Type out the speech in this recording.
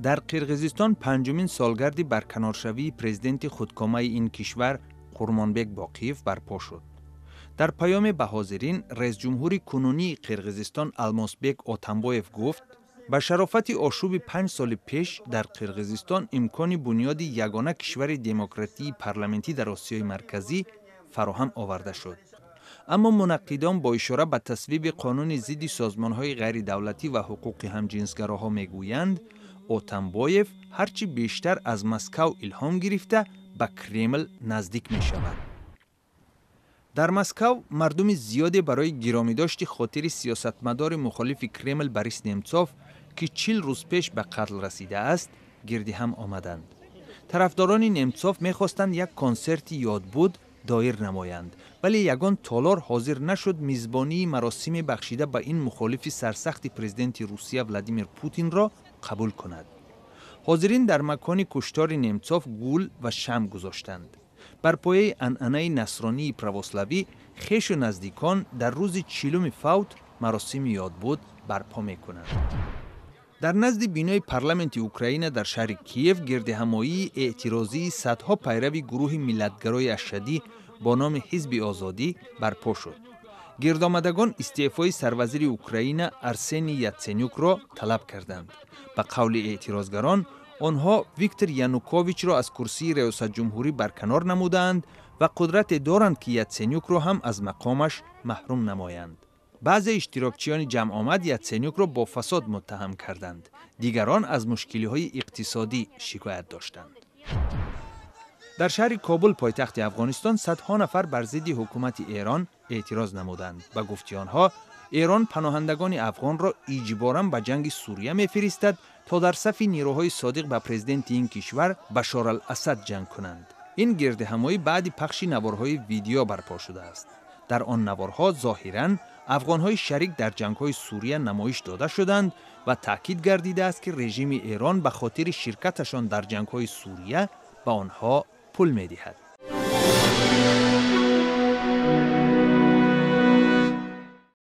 Дар Қирғизистон панҷумин солгарди барканоршавии президенти худкомаи ин кишвар Қурмонбек Боқиев барпо шуд. Дар паёме ба ҳозирин раисҷумҳури кунунии Қирғизистон Алмосбек Отамбоев гуфт, ба шарофати ошӯби 5 соли пеш дар Қирғизистон имкони бунёди ягона кишвари демократии парламентӣ дар Осиёи Марказӣ фароҳам оварда шуд. Аммо мунаққидон бо ишора ба тасвиби қонуни зидди созмонҳои ғайридавлатӣ ва ҳуқуқи ҳамҷинсгароҳо мегӯянд, Отамбоев ҳарчи бештар аз Москав илҳом гирифта, ба Кремл наздик мешавад. Дар Москав мардуми зиёде барои гиромидошти хотири сиёсатмадори мухолифи Кремл Борис Немцов, ки 40 рӯз пеш ба қатл расидааст, гирди ҳам омаданд. Тарафдорони Немцов мехостанд як консерти ёдбуд доир намоянд, вале ягон толор ҳозир нашуд мизбонии маросиме бахшида ба ин мухолифи сарсахти президенти Русия Владимир Путинро қабул кунад. Ҳозирин дар макони куштори Немцов гул ва шамъ гузоштанд. Бар пояи анъанаи насронии православӣ, хешу наздикон дар рӯзи чилуми фавт маросими ёдбуд барпо мекунанд. Дар назди бинои парламенти Украина дар шаҳри Киев гирдиҳамоии эътирозии садҳо пайрави гурӯҳи миллатгарои ашаддӣ бо номи Ҳизби Озодӣ барпо шуд. Гирдомадагон истеъфои сарвазири Украина Арсений Ятсенюкро талаб карданд. Ба қавли эътирозгарон, онҳо Виктор Януковичро аз курсии раёсатҷумҳурӣ барканор намудаанд ва қудрате доранд, ки Ятсенюкро ҳам аз мақомаш маҳрум намоянд. Баъзе иштирокчиёни ҷамъомад Ятсенюкро бо фасод муттаҳам карданд, дигарон аз мушкилиҳои иқтисодӣ шикоят доштанд. Дар шаҳри Кобул, пойтахти Афғонистон, садҳо нафар бар зидди ҳукумати Эрон эътироз намуданд. Ба гуфти онҳо, Эрон паноҳандагони афғонро иҷборан ба ҷанги Сурия мефиристад, то дар сафи нерӯҳои содиқ ба президенти ин кишвар Башор ал Асад ҷанг кунанд. Ин гирдиҳамоӣ баъди пахши наворҳои видео барпо шудааст. Дар он наворҳо зоҳиран афғонҳои шарик дар ҷангҳои Сурия намоиш дода шуданд ва таъкид гардидааст, ки режими Эрон ба хотири ширкаташон дар ҷангҳои Сурия ба онҳо пул медиҳад.